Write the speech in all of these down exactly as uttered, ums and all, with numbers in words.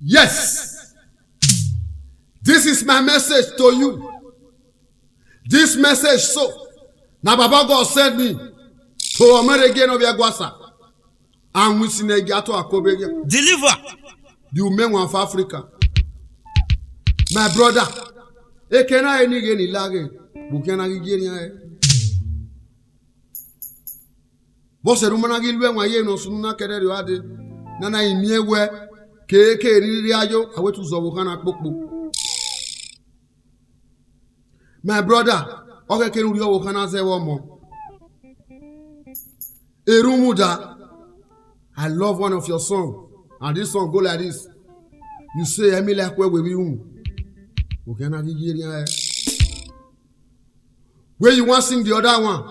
Yes, this is my message to you. This message so na Baba God send me to Omereghe ne Ovbia Eguasa. And we see Nigeria to Akoberia. Deliver. The women one for Africa. My brother, ekena eni ghe ni laghe, bu kena ghi ye nia. Vbọzẹ ne u ma na ghi lu ẹwaẹn ye ne ọ sunu na kẹrẹrriọ dee, ne a na i miẹn wẹ keke rhirhi ayo, a wẹ te u zẹ ọvbokhan na kpokpo. My brother, ọ khẹke ne u rhie ọvbokhan na zẹ vbe ọmọ. Erhunmwuda, I love one of your song, and this song go like this. You say, "Emi like wẹ wevbi iwun." Okhian na ghi ye erian ẹre. When you wan sing the other one,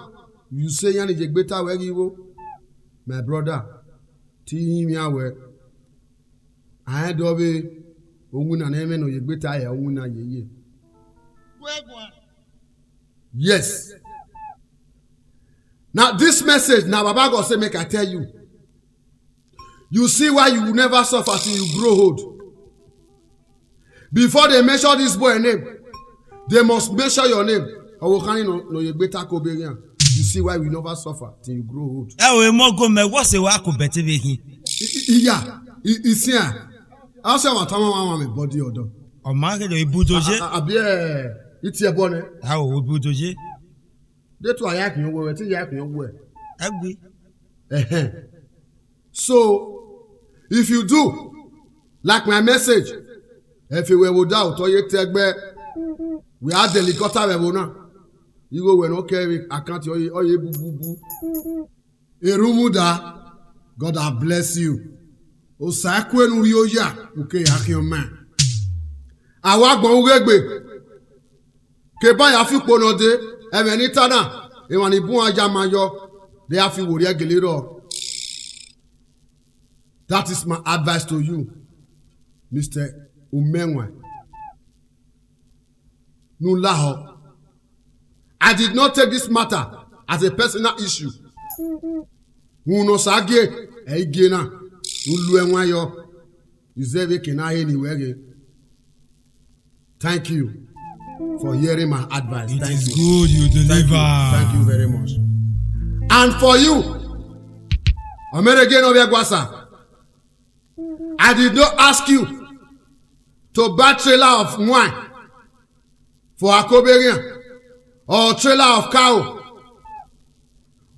you say, "Iran ni ye egbe ta wẹ ghi vbo." My brother, te I rinmwian wẹ. A rẹn dọ vbe owinna ne ẹmwẹ ne ọ ye egbe ta hẹ owinna yeye. Yes. Now this message, now Baba God say make I tell you. You see why you will never suffer till you grow old. Before they mention this boy name, they must mention your name. Ọvbokhan ni nọ, nọ ye egbe ta Akoberia. You see why we never suffer till you grow old. Ẹ o, emọ go mẹ, wọ se wa ko bẹtẹ vbe hin. I, I, iya, I, I see am. A sẹ wa tama wa wa mẹ body ọdọ. Ọ ma kẹdẹ ibudo ye. A, a, abi ẹ, iti ẹbọ nẹ. A o, ibudo ye. De tu a ya khian wẹ, te ya khian wẹ. Ẹgbe. Ẹhẹn. So, if you do, like my message, ẹ fe wẹ vbe odaro otọ ye te ẹgbẹ, wẹ a dẹ helicopter vbe ẹvbo na. Igho wẹ ne ọ kẹ vbe account ọ ye, ọ ye bububu. Erhunmwuda, God have bless you. Osa ẹkue ne u rhie oya, u ke ya khian ọma. A wa gbọn ughe egbe. Keba ya fi ukpo nọ dee, ẹmwẹ ne I ta na, emwa ni bun uan ya ma yọ, de a fi werriẹ gele rrọọ. That is my advice to you, Mister Umẹwaẹn. Ne u lahọ. I did not take this matter as a personal issue. Uhunmwu ne Osa gie, ẹ i gie na, ne u lu ẹwaẹn yọ, I zẹ vbe eke ne a he ne wẹ ghe. Thank you for hearing my advice. It Thank is you. Good you Thank you. Deliver. Thank you very much. And for you, Omereghe ne Ovbia Eguasa, I did not ask you to buy trailer of wine for Akoberian or trailer of cow.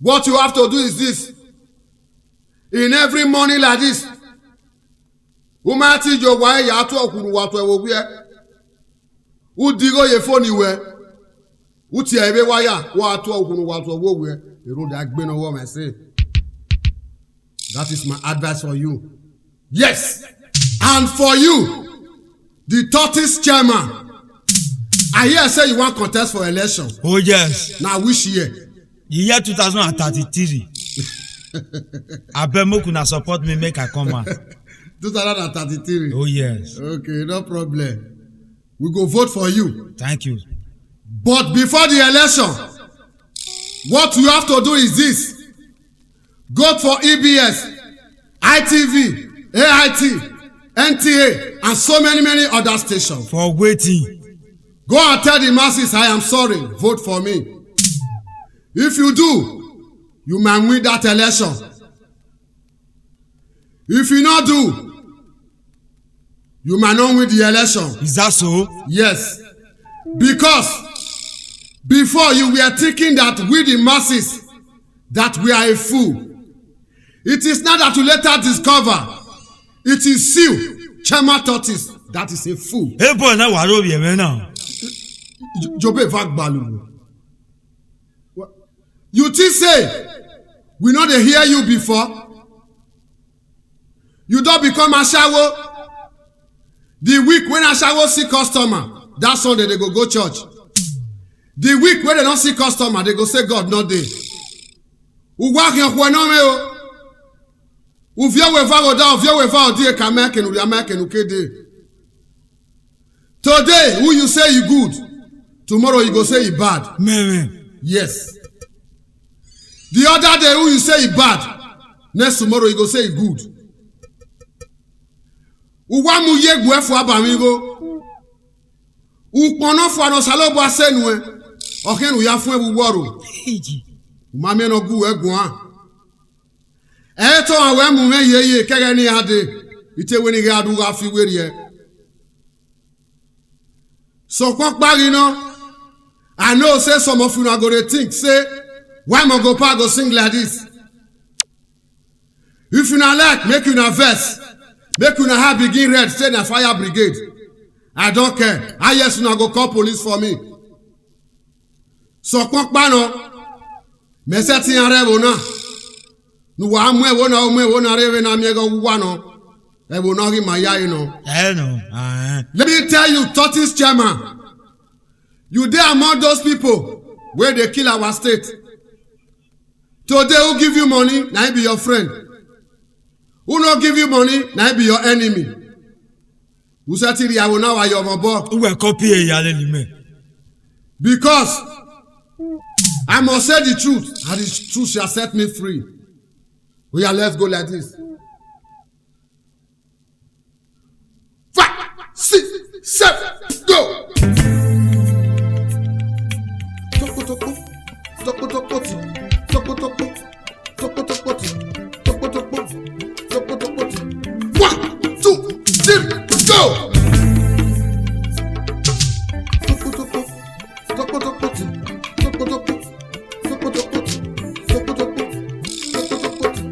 What you have to do is this. In every morning like this, u ma ti ye owa ya tuẹ okhunmwu wa tuẹ vbe owiẹ. U digho ye fo ni wẹ, u tie ẹre vbe wa ya, wa tuẹ okhunmwu wa tuẹ vbe owiẹ, erhunmwuda egbe ne ọ ghọ mwẹ ẹse. That is my advice for you. Yes. And for you, the Tortoise chairman, I hear say you wan contest for election. Oh, yes. Na which year? The year two thousand and thirty-three. Abeg, make una support me, make I come out. Two thousand and thirty-three. Oh, yes. Okay, no problem. We go vote for you. Thank you. But before the election, what you have to do is this. Go for E B S, I T V, A I T, N T A, and so many, many other stations. For wetin? Go and tell the masses, "I am sorry, vote for me." If you do, you might win that election. If you no do, you might not win the election. Is that so? Yes. Because before you were thinking that we the masses, that we are a fool. It is now that you later discover it is you, Chairman Tortoise, that is a fool. Hey boy, now what are you now? Jobe va gbalu. You think say we no dey hear you before? You don become ashawo. The week when ashawo see customer, that Sunday they go go church. The week when they don't see customer, they go say God no dey. U wa khian khuẹ nọ mwẹ o. U viọ wẹ eva ghoda, u viọ wẹ eva odin, eka ma kene u rhia ma kene u ke dee. Today, who you say you good, tomorrow you go say you bad. Mẹmẹ. Yes. The other day, who you say you bad, next tomorrow you go say you good. U wa mu ye egbuẹ fua ba mwẹ igho. Ukpọn nọfua ne Osanobua sẹ nuẹn, ọ khian ne u ya fuẹn vbe uwu ọrhu. U ma miẹn ne ọ gu uẹ guan. Ẹ i te ọmwa wẹ mu mwẹ yeye ke ẹghẹ ne iran dee, I te wẹ ne I gha do gha fi werriẹ. Sokpan ọkpa ghi nọ, I know say some of una go dey think say, why Mogopa go sing like this? If una like, make una vex, make una eye begin red say na fire brigade. I don't care. Highest una go call police for me. Sokpan ọkpa nọ, mẹ sẹtin iran rre ẹvbo na. Ne uwa mu ẹvbo na, mu ẹvbo na rre vbene a miẹn ẹghẹ uwa nọ. Ẹvbo na ghi ma ya ẹre nọ. Ẹ nọ, ahẹn. Let me tell you, Tortoise chairman, you dey among those people wey dey kill our state. Today, who give you money, na him be your friend. Who no give you money, na him be your enemy. U sẹtin rhie ẹvbo na wa ye ọmọ obọ. Uwẹ copy e ya lele mẹ. Because I must say the truth, and the truth shall set me free. Oya, let's go like this. Five, six, seven, go. Tokpotokpo, tokpotokpo ti, tokpotokpo, tokpotokpo ti, tokpotokpo, tokpotokpo ti. One, two, three, go. Tokpotokpo, tokpotokpo ti, tokpotokpo, tokpotokpo ti, tokpotokpo, tokpotokpo ti.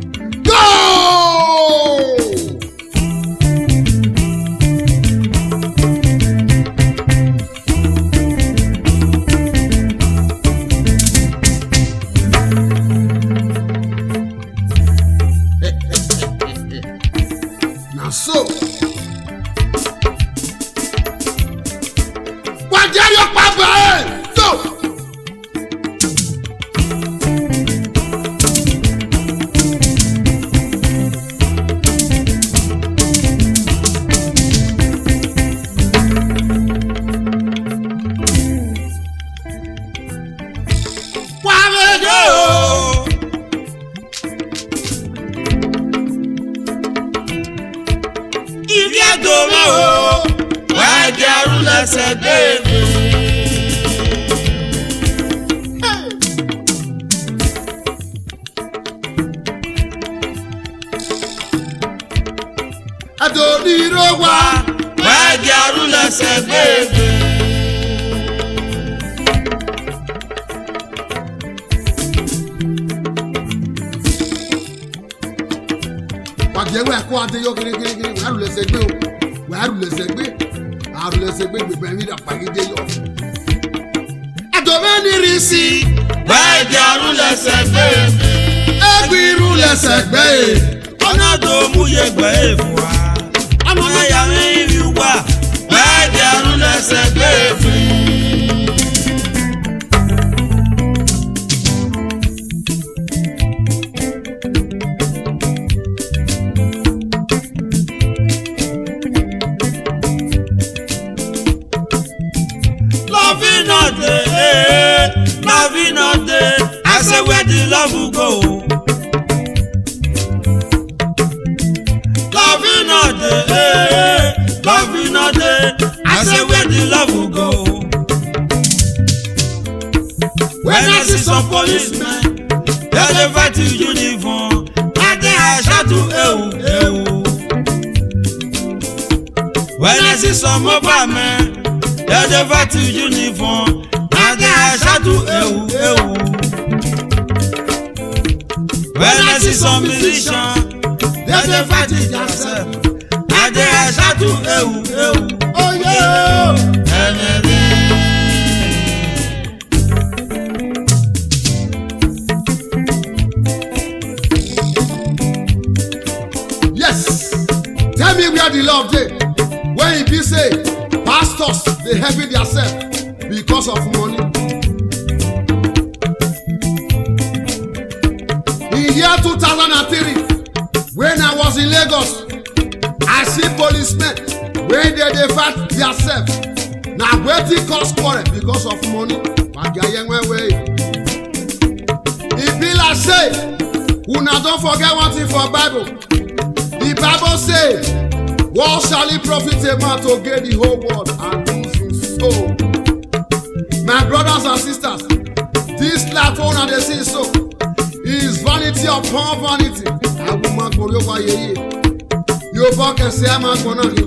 Go! Na so. Wa dia rhie ọkpa ba ẹre. Go! Wa vbe do. Ivbi Ẹdo mwẹ o, wa dia ru lẹsẹ gbe. Ẹdo ni rre owa, wa dia ru lẹsẹ gbe. Wa gie wẹ ko ade yo gere gere gere, wa rhulẹ sẹ egbe o, wa rhulẹ sẹ egbe, a rhulẹ sẹ egbe, gbẹgbẹ emwi rhakpa ghi de yọ. Ẹdo mwẹ ni rhisi, wa dia rhulẹ sẹ egbe, egbe rhulẹ sẹ egbe, ọ na do mu ye egbe evua, ọ na ya mwẹ ivbi uwa, wa dia rhulẹ sẹ egbe. Love no dey, eh, love no dey. I say where the love go? Love no dey, eh, love no dey. I say where the love go? When I see some policemen, they dey fight with uniform, I dey shout to ewu, ewu. When I see some mobile men, they dey fight with uniform, I dey shout to ewu, ewu. When I see some musicians, they dey fight with themselves, I dey shout to ewu, ewu. Oh yeah, oh. Enemy. Yes. Tell me where the love dey. When e be say pastors dey heavy theirself because of money. In year two thousand and three, when I was in Lagos, I see policemen wey dey dey fight theirself. Na wetin cause quarrel because of money. Wagi aye nwe we. E be like say una don forget one thing for Bible. The Bible say, What shall it profit a man to gain the whole world and lose his soul? My brothers and sisters, this life wey una dey see so is vanity upon vanity. Agbọn ma gbọn rhie owa yeye. Ye obọ kẹse a ma gbọn na rhie.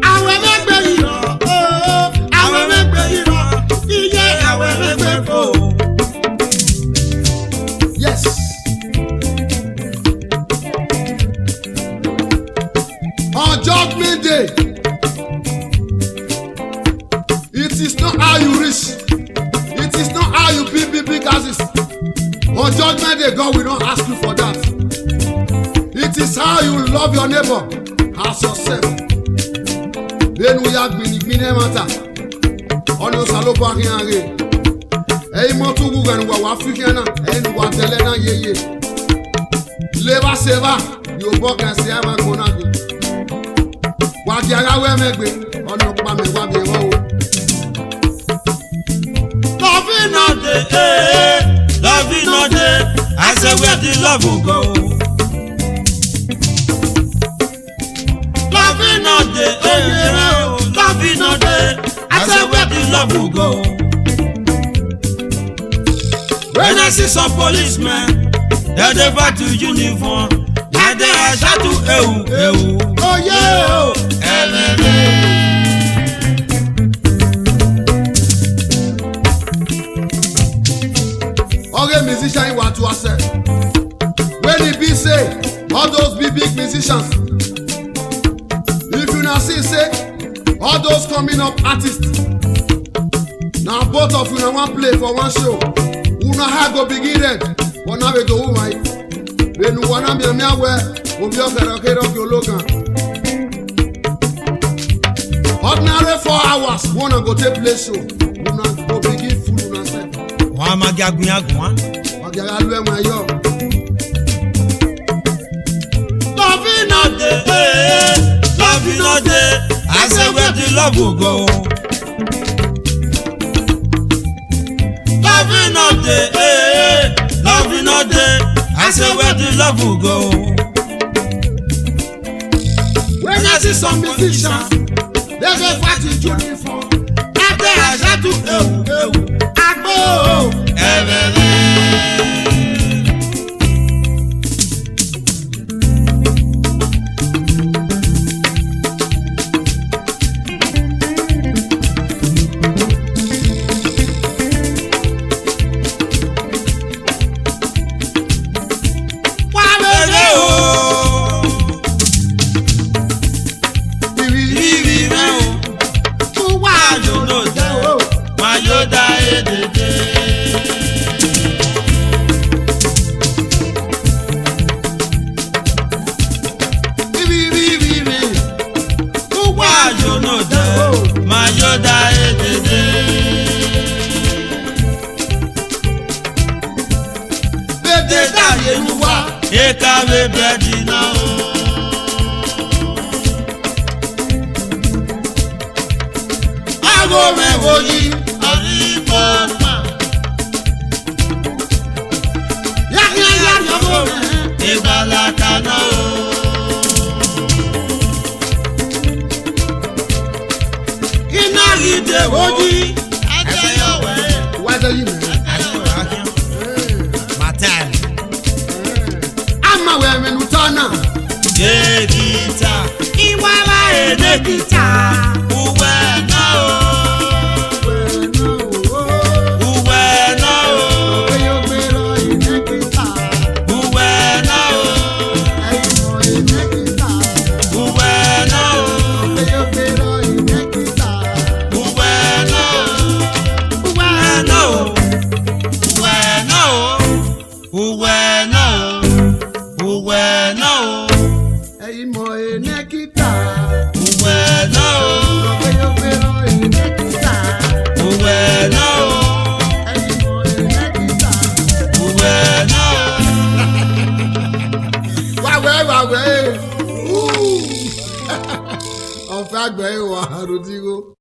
Awẹ vbe egbe yi rọ, oh, awẹ vbe egbe yi rọ, iye awẹ vbe egbe fo. Yes. On judgment day, it is not how you rich, it is not how you build big, big houses. On judgment day, God will not ask you for that. It is how you love your neighbor as yourself. Vbene u ya gbinni gbinni ẹmwata, ọnii Osanobua khian ghe. Ẹ i mọ te uwu ghẹ ne uwa wa fi khian na, ẹ i ne uwa dẹlẹ na yeye. Levba sevba, ye obọ kẹse a ma gbọn na ghe. Wa gie a gha ru ẹmwẹ egbe, ọnii ọkpa mẹ wa miẹn vbọ o. Love no dey, eh, love no dey. I say where the love go? Love no dey, eh, love no dey. I say where the love go? When I see some policemen, they dey fight with uniform. They dey shout to ewu, ewu. Oh yeah, oh. Elele. All the musicians in Watuase. When e be say, all those big, big musicians, if una see say, all those coming up artists, na both of una wan play for one show, una eye go begin red, but na vbe do wu mai. Vbene uwa na mianmian wẹ, ovbi ọkẹrọkherọ gie ologan. Ordinary four hours, una go take play show, una go begin fool una sef. Wa ma gie a guan guan. Wa gie a gha lu ẹwaẹn yọ. Love no dey, eh, love no dey. I say where the love go? Love no dey, eh, love no dey. I say where the love go? When I see some musicians, they go fight with uniform. They dey shout to ewu, ewu, agbo, ẹvẹvẹ. Wa vbe rre o. Ivbi, ivbi mwẹ o. Uwa yo no da o. Ma yo da edede. Ivbi, ivbi, ivbi mwẹ. Uwa yo no da o. Ma yo da edede. Vbe de da ye ne uwa, e ka vbe bẹdi na o. Agho mwẹ vbo yi, ọre ikpokpan. Ya khian ya rhie ọgho mwẹ, egbalaka na o. I na ghi de vbo yi, ẹgbẹe yọ wẹ. Wa zẹ yi mẹ. Matai. A ma wẹ ẹmwẹ ne u ta na. Nekita. Iwala e nekita. Uwẹ na o. Uwẹ na o. Uwẹ na o. Uwẹ na o. Uwẹ na o. Uwẹ na o. Uwẹ na o. Uwẹ na o. Uwẹ na o. Ẹi mọ enẹ kita. Uwẹ na o. Ọgbẹyọgbẹyọ enẹ kita. Uwẹ na o. Ẹi mọ enẹ kita. Uwẹ na o. Wa wẹ, wa wẹ. Uu. Ọfẹ agbẹre wa rhunmwuda igho.